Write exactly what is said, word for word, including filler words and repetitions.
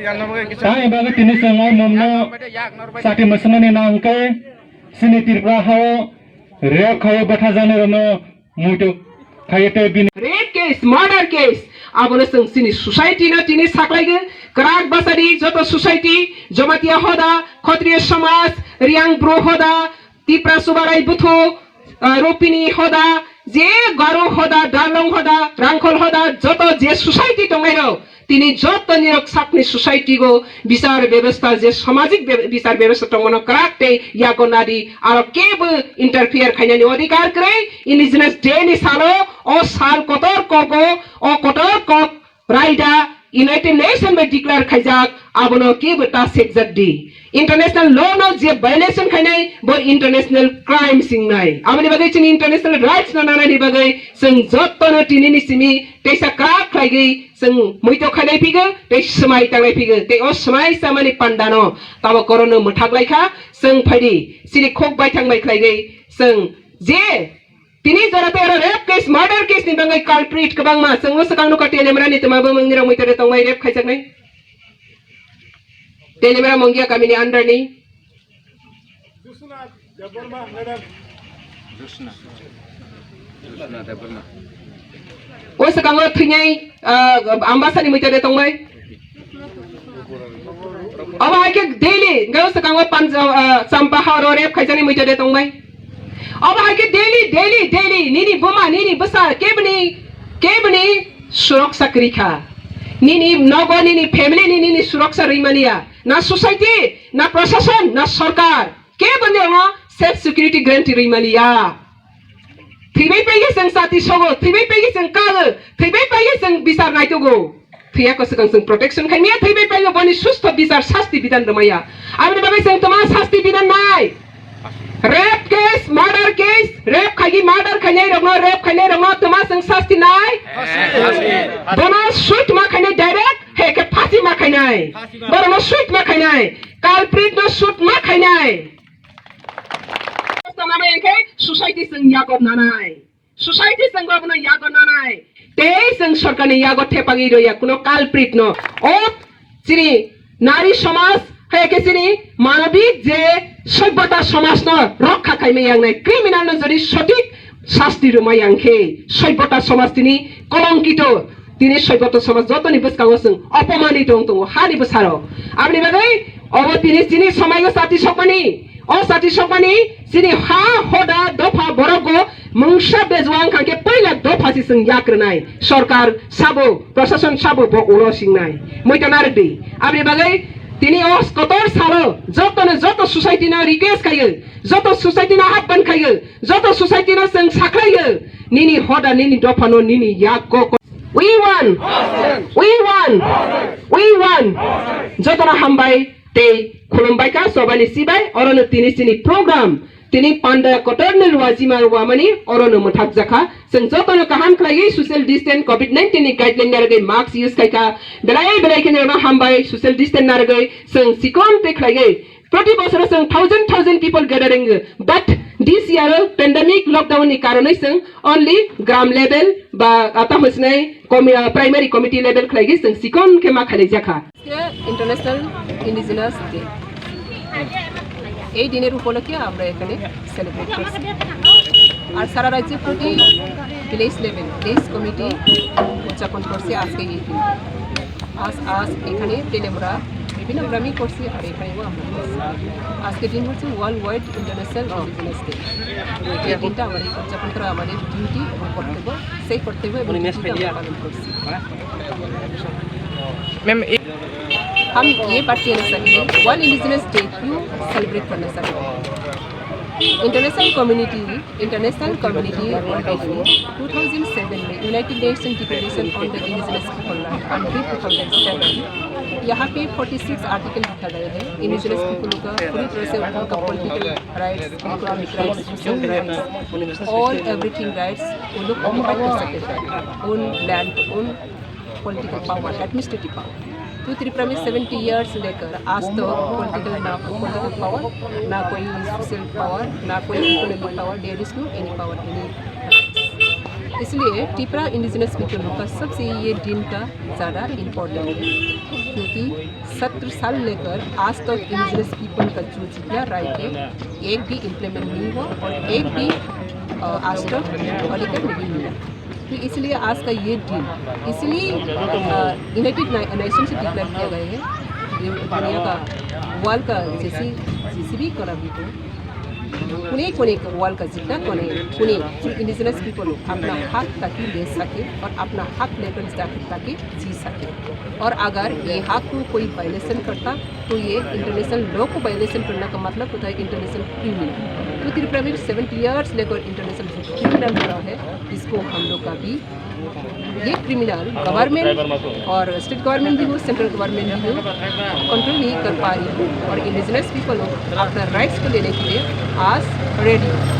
Tang bagwi tini chwng o mumno sati mwswngnani nang khe chini Tripura hao rep khaio bwthajaknairokno muitu khaio tei bini Rape case, murder case, abono chwng chini society no tini saklaigwi kwrak bwsadi joto society, Jamatia hoda, Khotriya samaj, Riyang bru hoda, Tipra Subarai buthu, ah, Rupini hoda, je Garo hoda, Darlong hoda, Rangkhol hoda, joto je society tongnai rok, tini joto nirok sakni society go bichar bebostha je samajik be-, bichar bebostha tongmano kwrak tei yago nadi aro kebo interfere khainani odhikar kwrwi. Indigenous Day ni salo o sal kotor kogo o kotor kok Raida United Nation bai declare khaijak, abono kebo ta sekjak di. International law no je violation khainai, bo international crime singnai. Aboni bagwi chini international rights no nanani bagwi chwng jotto no tini ni simi teisa kwrak khlaigwi chwng muito khainai phigo, tei swmai tangnai phigo, tei o swmai chamani panda no tabo korono mwthak laikha. Chwng phaidi chini khok baithang bai khlaigwi chwng je Tini jora tei oro rape case, murder case ni bagwi culprit kwbangma. Chwng o swkang nukha Telemra ni twma bumung ni rok muitere tongbai rape khaijaknai. Telemra Mongia kamini under ni. O swkango thwinai, ah, Ambasa ni muitere tongbai. Obo hai khe daily, hwnkhe o swkango Panja-, ah, Champa hao ro rape khaijaknai muitere tongbai. Obo hai khe daily, daily, daily, nini buma, nini bwsa, keboni, keboni suroksa kwrwi kha. Nini nogo, nini family ni, nini suroksa rwi mani ya. Na society, na prashasan, na sarkar. Keboni omo self security guarantee rwi mani ya. Thwibai paigwi chwng chati sogo, thwibai paigwi chwng kago, thwibai paigwi chwng bichar naitugo. Thwiya ko swkang chwng protection khai maya, thwibai paigwi boni sustho bichar sasti bidhan rwmaya. Aboni bagwi chwng twma sasti bidhan nai. Rape case, murder case, rape khaigi murder khainai rokno, rape khainai rokno twma chwng sasti nai. Bono shoot ma khainai direct, he khe phasi ma khainai. Borokno shoot ma khainai, culprit no shoot ma khainai. Society chwng yago nanai. Society chwng bono yago nanai. Tei chwng sorkarni yago thepagwi rwya kuno culprit no. O chini nari somaj, hai khe chini manobik je soibota somaj no rokha khaima yangnai criminal no jodi sothik sasti rwma yang khe soibota somaj tini kolongkito. Tini soibota somaj jotoni bwskango chwng opomani tong tongo hani bwsarok. Aboni bagwi obo tini chini somaio chati sokmani, o chati sokmani chini ha hoda dopha borokgo mungsa bejwang kha khe puila dopha si chwng yak rwnai. Sorkar sabo, prashasan sabo bo ulo singnai. Muita narwkdi. Aboni bagwi tini o kotor salo jotono joto society no request khaio, joto society no ahban khaio, joto society no chwng sakhlaio, nini hoda, nini dopha no, nini yak go. We want, we want, we want. Jotono hambai tei khulumbai kha, sobani sibai, orono tini chini program, tini panda kotor ni rwajima rwamani, orono mwthak jakha. Chwng jotono kaham khlaiwi social distance, covid nineteen ni guideline narwgwi mask use khaikha, belai belai kheno hambai social distance narwgwi chwng sikon tei khlaiwi Proti bosoro chwng thousand thousand people gathering, but this year pandemic lockdown ni karonwi chwng only gram level ba ata hwsnai komi-, ah, primary committee level khlaigwi chwng sikon khe ma khlaijakha. আজকে international indigenous day. এই দিনের উপলক্ষে আমরা এখানে সেলিব্রেট করছি। আর সারা রাজ্যে প্রতি village level, village committee উদযাপন করছে আজকে এই দিন। আজ, আজ এখানে তেলেমরা বিভিন্ন গ্রামেই করছি, আর এখানেও আমরা করছি। আজকের দিন হচ্ছে world wide international indigenous day. এই দিনটা আমাদের উদযাপন করা আমাদের ডিউটি এবং কর্তব্য, সেই কর্তব্য এবং ডিউটিটা আমরা পালন করছি। मैम, हम ये बात कहना चाहेंगे, वर्ल्ड इंडिजिनस डे क्यों सेलिब्रेट करना चाहते हैं? International community, international community already two thousand seven में United Nation declaration on the indigenous people right and two thousand seven, यहाँ पे फोर्टी सिक्स आर्टिकल लिखा गया है। इंडिजिनस पीपल का पूरी तरह से उनका political rights, economic rights, social rights, all everything rights वो लोग ऑक्यूपाई कर सकते थे, own land, own political power, administrative power. तो त्रिपुरा में सेवेंटी ईयर्स लेकर आज तक पॉलिटिकल, ना पॉलिटिकल पावर, ना कोई सोशल पावर, ना कोई economic power, there is no any power, any। इसलिए त्रिपुरा इंडिजिनस पीपल का सबसे ये दिन का ज़्यादा इम्पोर्टेंट है। क्योंकि सत्तर साल लेकर आज तक इंडिजिनस पीपल का जो जितना राइट है, एक भी इम्प्लीमेंट नहीं हुआ और एक भी, अ, आज तक ऑडिटर नहीं मिला। तो इसलिए आज का ये दिन इसलिए यूनाइटेड नेशन से डिक्लेयर किया गया है। ये दुनिया का वर्ल्ड का जैसी जिस भी इकोनॉमी को कोने कोने वर्ल्ड का जितना कोने कोने जो इंडिजिनस पीपल हो अपना हक ताकि ले सके और अपना हक लेकर ताकि जी सके। और अगर ये हक को कोई वायलेशन करता तो ये इंटरनेशनल लॉ को वायलेशन करने का मतलब होता है इंटरनेशनल क्रिमिनल। तो त्रिपुरा में सेवेंटी ईयर्स लेकर इंटरनेशनल क्रिमिनल रहा है, इसको हम लोग का भी ये क्रिमिनल गवर्नमेंट और स्टेट गवर्नमेंट भी हो, सेंट्रल गवर्नमेंट भी हो, कंट्रोल नहीं कर पा रही है और इंडिजिनस पीपल हो अपना राइट्स को लेने के लिए आज रेडी।